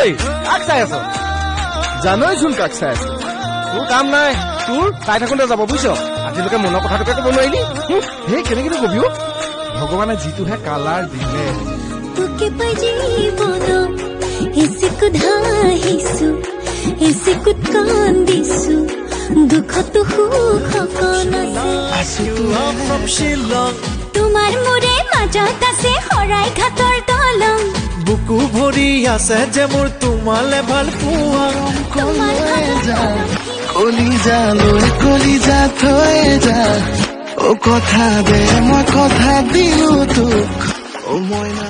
ঐ, কাক চাই আছ? জানইচোন কাক চাই আছ। তোৰ কাম নাই, তোৰ চাই থাকোঁতে যাব, বুজিছ? আজিলৈকে মনৰ কথাটোকে ক'ব নোৱাৰিলি। সেই কেনেকেনো কবি অ? ভগৱানে যিটোহে কালাৰ দিলে। তোকে পাই জীৱনত এচকুত হাঁহিছো, এচকুত কান্দিছো, দুখতো সুখ অকণ আছে। তোমাৰ মোৰে মাজত আছে শৰাই ঘাটৰ দলং। বুকু ভৰি আছে যে মোৰ তোমালে ভাল পোৱা। তোমাৰ কলিজা লৈ কলিজা থৈ যা, অ কথা দে, মই কথা দিলো তোক, অ মইনা।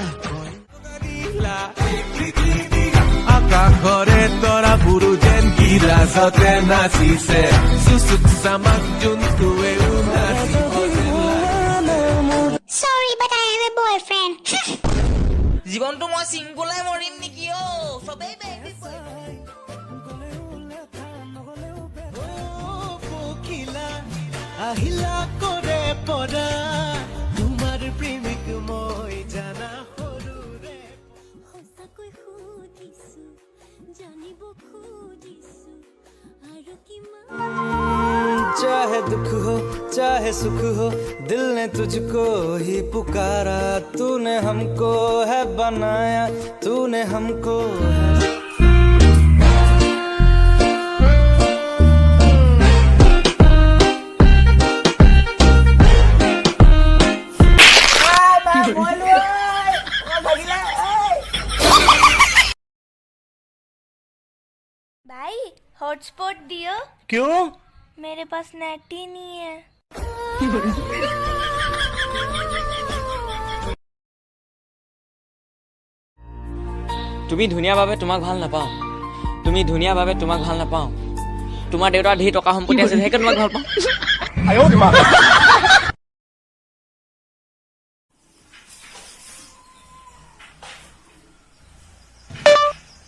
আকাশৰে তৰাবোৰো যেন গিলাচতে নাচিছে, চুচুক চামাক জোনটোৱেও নাচিব যেন লাগিছে। Sorry, but I have a boyfriend. জীৱনটো মই চিংগুলাই মৰিম নেকি অ? চবেই বেবি। পখিলা আহিলা কৰে পৰা, তোমাৰ প্ৰেমিক মই জানা সৰুৰে। সঁচাকৈ সুধিছো, জানিব খুজিছো, আৰু কিমান चाहे दुख हो, चाहे सुख हो, दिल ने तुझको ही पुकारा। तूने हमको है बनाया, तूने हमको है। भाई, हॉटस्पॉट दियो। क्यों? मेरे पास नेट ही नहीं है। তুমি ধুনীয়া বাবে তোমাক ভাল নাপাওঁ, তুমি ধুনীয়া বাবে তোমাক ভাল নাপাওঁ, তোমাৰ দেউতাৰ ধেৰ টকা সম্পত্তি আছে, সেইকাৰণে তোমাক ভাল পাওঁ। আইঅ মা।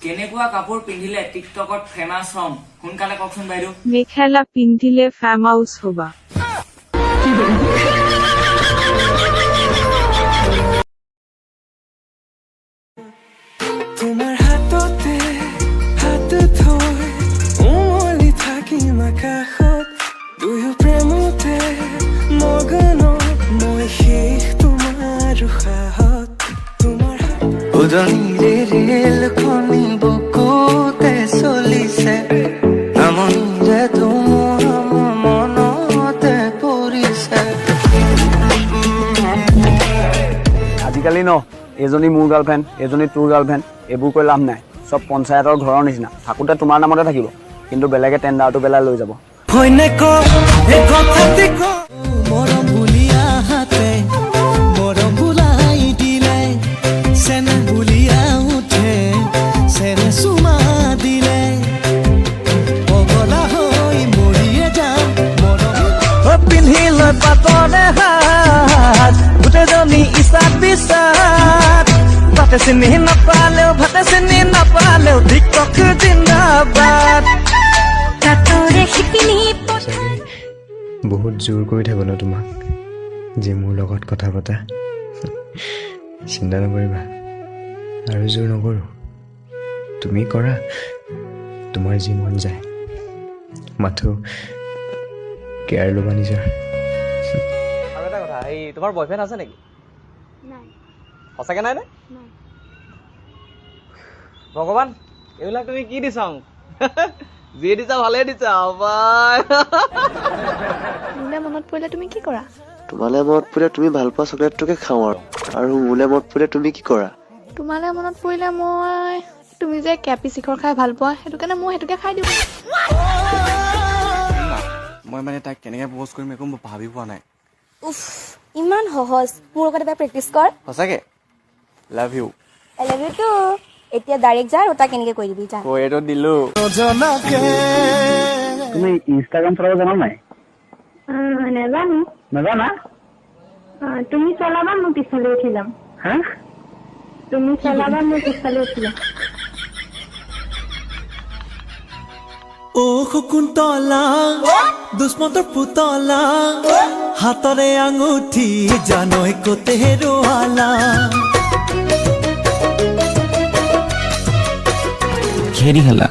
কেনেকুৱা কাপোৰ পিন্ধিলে টিকটকত ফেমাছ হ'ম, সোনকালে কওকচোন বাইদেউ। মেখেলা পিন্ধিলে ফেমাউচ হ'বা। তোমাৰ হাততে হাত থৈ উমলি থাকিম আকাশত, দুয়ো প্ৰেমতে মগ্ন, মই শেষ তোমাৰ উশাহত, তোমাৰ উজনিৰে ৰেলখনি বুকুতে চলিছে, নামনিৰে ধুমুহা মোৰ মনতে পৰিছে। আজিকালি ন এজনী মোৰ গাৰ্লফ্ৰেণ্ড, এজনী তোৰ গাৰ্লফ্ৰেণ্ড, এইবোৰ কৈ লাভ নাই। চব পঞ্চায়তৰ ঘৰৰ নিচিনা, থাকোঁতে তোমাৰ নামতে থাকিব, কিন্তু বেলেগে টেণ্ডাৰটো পেলাই লৈ যাব। হয়নে ক, এই কথাটি ক। মৰম বুলিয়া হাতে মৰম বুলাই দিলে, চেনে বুলিয়া উঠে চেনে চুমা দিলে, পগলা হৈ মৰিয়ে যাম মৰম। পিন্ধি লৈ পাতৰে হাত গোটেইজনী ইচাত বিচাত, তাতে চিনি নাপালেও, ভাতে চিনি নাপালেও, টিকটক জিন্দাবাদ। তাঁতৰে শিপিনী। চাগে বহুত জোৰ কৰি থাকোঁ ন তোমাক যে মোৰ লগত কথা পতা? চিন্তা নকৰিবা, আৰু জোৰ নকৰোঁ। তুমি কৰা তোমাৰ যি মন যায়, মাথো কেয়াৰ ল'বা নিজৰ। আৰু এটা কথা, এই তোমাৰ বয়ফ্ৰেণ্ড আছে নেকি? নাই। সঁচাকে নাই নে? নাই। ভগৱান, এইবিলাক তুমি কি দিছা মোক? যি দিছা ভালে দিছা পাই। মোলে মনত পৰিলে তুমি কি কৰা? তোমালে মনত পৰিলে তুমি ভাল পোৱা চকলেটটোকে খাওঁ। আৰু মোলে মনত পৰিলে তুমি কি কৰা? তোমালে মনত পৰিলে মই, তুমি যে কেপি শিখৰ খাই ভাল পোৱা, সেইটো কাৰণে মই সেইটোকে খাই দিওঁ। মই মানে তাইক কেনেকৈ প্ৰপ'জ কৰিম একো ভাবি পোৱা নাই। উফ, ইমান সহজ, মোৰ লগত এবাৰ প্ৰেক্টিচ কৰ। সঁচাকে love you. I love you too. এতিয়া ডাইৰেক্ট যা আৰু তাক কেনেকে কৈ দিবি, যা। কৈতো দিলো। তুমি ইনষ্টাগ্ৰাম চলাব জানা নাই? নাজানো। নাজানা? তুমি চলাবা, মই পিছফালে উঠি যাম। হা? তুমি চলাবা, মই পিছফালে উঠি যাম। অ শকুন্তলা, দুষ্মন্তৰ পুতলা, হাতৰে আঙুঠি জানৈ ক'তে হেৰুৱালা। কিহেদি খালা?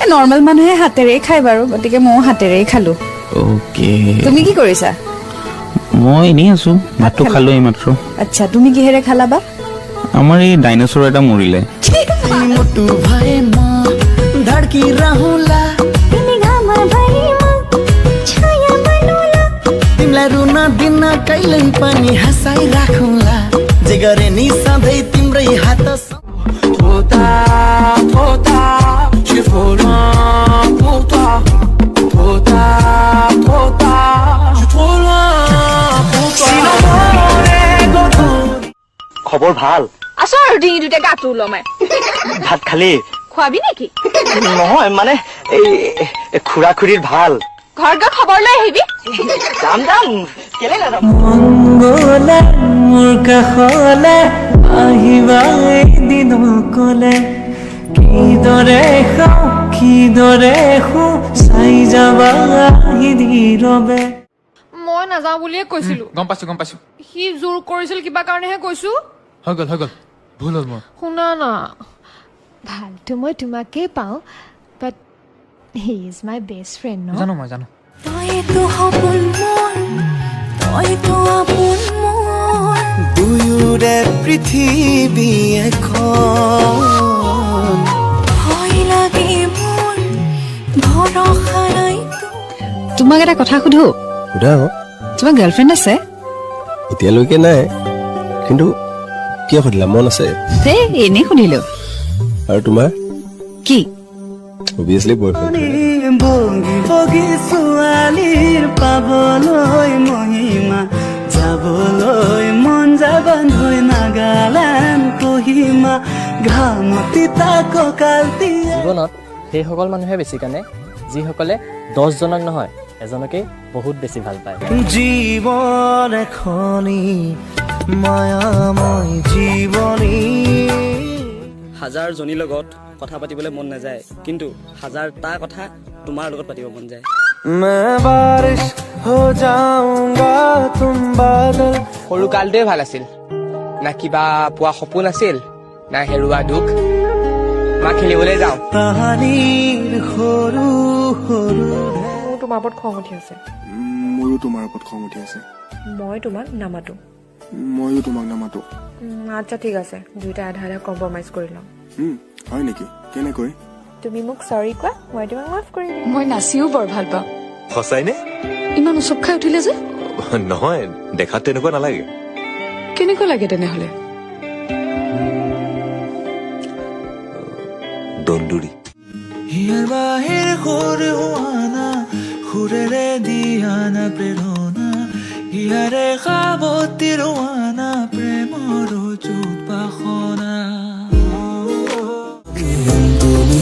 এই নৰ্মেল মানুহে হাতেৰেই খায় বাৰু, গতিকে ময়ো হাতেৰেই খালো। অ'কে। তুমি কি কৰিছা? মই এনেই আছো, ভাতটো খালো এইমাত্ৰ। আচ্ছা, তুমি কিহেৰে খালা বা? আমাৰ এই ডাইনছৰ এটা মৰিলে। तिमीलाई रुन दिन कहिल्यै पनि हँसाइ राखौँला, जे गरे नि सधैँ तिम्रै हात। খবৰ ভাল? আছো আৰু, ডিঙি দুটা গাটো ওলমাই। ভাত খালি? খুৱাবি নেকি? নহয় মানে এই খুৰা খুৰীৰ ভাল। ঘৰত গৈ খবৰ লৈ আহিবি। যাম যাম, কেলে নাযাম। গলে মোৰ কাষলে আহিবা এদিন অকলে, কিদৰে খাওঁ কিদৰে শু চাই যাবা আহি নীৰৱে। মই নাযাওঁ বুলিয়ে কৈছিলো। গম পাইছো, গম পাইছো। সি জোৰ কৰিছিল কিবা কাৰণেহে কৈছো। হৈ গ'ল, হৈ গ'ল, ভুল হ'ল মোৰ। শুনা না, ভালতো মই তোমাকেই পাওঁ, but he is my best friend ন। জানো, মই জানো। তইতো সপোন মোৰ, তইতো আপোন মোৰ। দুয়োৰে পৃথিৱী এখন। ভয় লাগে মোৰ, ভৰসা নাই। তোমাক এটা কথা সুধো? সোধা আকৌ। তোমাৰ গাৰ্লফ্ৰেণ্ড আছে? এতিয়ালৈকে নাই, কিন্তু কিয় সুধিলা, মন আছে? হেই, এনেই সুধিলো। আৰু তোমাৰ? কি? অভিয়াছলি বয়ফ্ৰেণ্ড। বগী বগী ছোৱালীৰ পাবলৈ মহিমা, যাবলৈ মন যায় বান্ধৈ নাগালেণ্ড কহিমা, ঘামতি তাক কঁকালটিয়া। জীৱনত সেইসকল মানুহে বেছি কানে যিসকলে 10জনক নহয় এজনকেই বহুত বেছি ভাল পায়। জীৱন এখনি মায়াময় জীৱনী। হাজাৰজনীৰ লগত কথা পাতিবলৈ মন নাযায়, কিন্তু হাজাৰটা কথা তোমাৰ লগত পাতিব মন যায়। मैं बारिश हो जाऊंगा तुम बादल। সৰু কালটোৱে ভাল আছিল, না কিবা পোৱা সপোন আছিল, না হেৰুৱা দুখ। মা, খেলিবলৈ যাওঁ। তাহানিৰ সৰু সৰু। মোৰ তোমাৰ ওপৰত খং উঠি আছে। মোৰো তোমাৰ ওপৰত খং উঠি আছে। মই তোমাক নামাতো। ময়ো তোমাক নামাতো। আচ্ছা ঠিক আছে, দুয়োটাই আধা আধা কম্প্ৰমাইজ কৰি ল'ম। হয় নেকি? কেনেকৈ? তুমি মোক চৰি কোৱা, মই তোমাক মাফ কৰি দিম। মই নাচিও বৰ ভাল পাওঁ। সঁচাইনে? ইমান উচপ খাই উঠিলে যে? নহয়, দেখাত তেনেকুৱা নালাগে। কেনেকুৱা লাগে তেনেহ'লে? দন্দুৰি। হিয়াৰ বাহিৰ সুৰ হোৱানা, সুৰেৰে দিয়ানা প্ৰেৰণা, হিয়াৰে সাৱটি ৰোৱানা প্ৰেমৰ উপাসনা। তুমি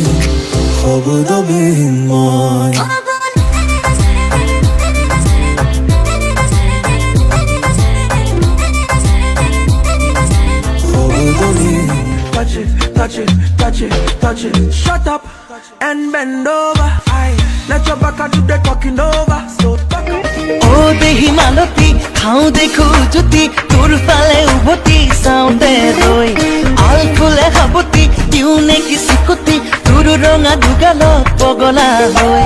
শব্দবিহীন মই। Touch it, touch it, touch it, touch it. Shut up and bend over. I let your back do the talking over. So talk. অ দেহি মালতী, খাওঁ দেখো জ্যোতি, তোৰ ফালে উভতি চাওঁতে ৰৈ আল ফুলে সাৱটি দিওঁ নেকি চিকুটি, তোৰ ৰঙা দুগালত পগলা হৈ।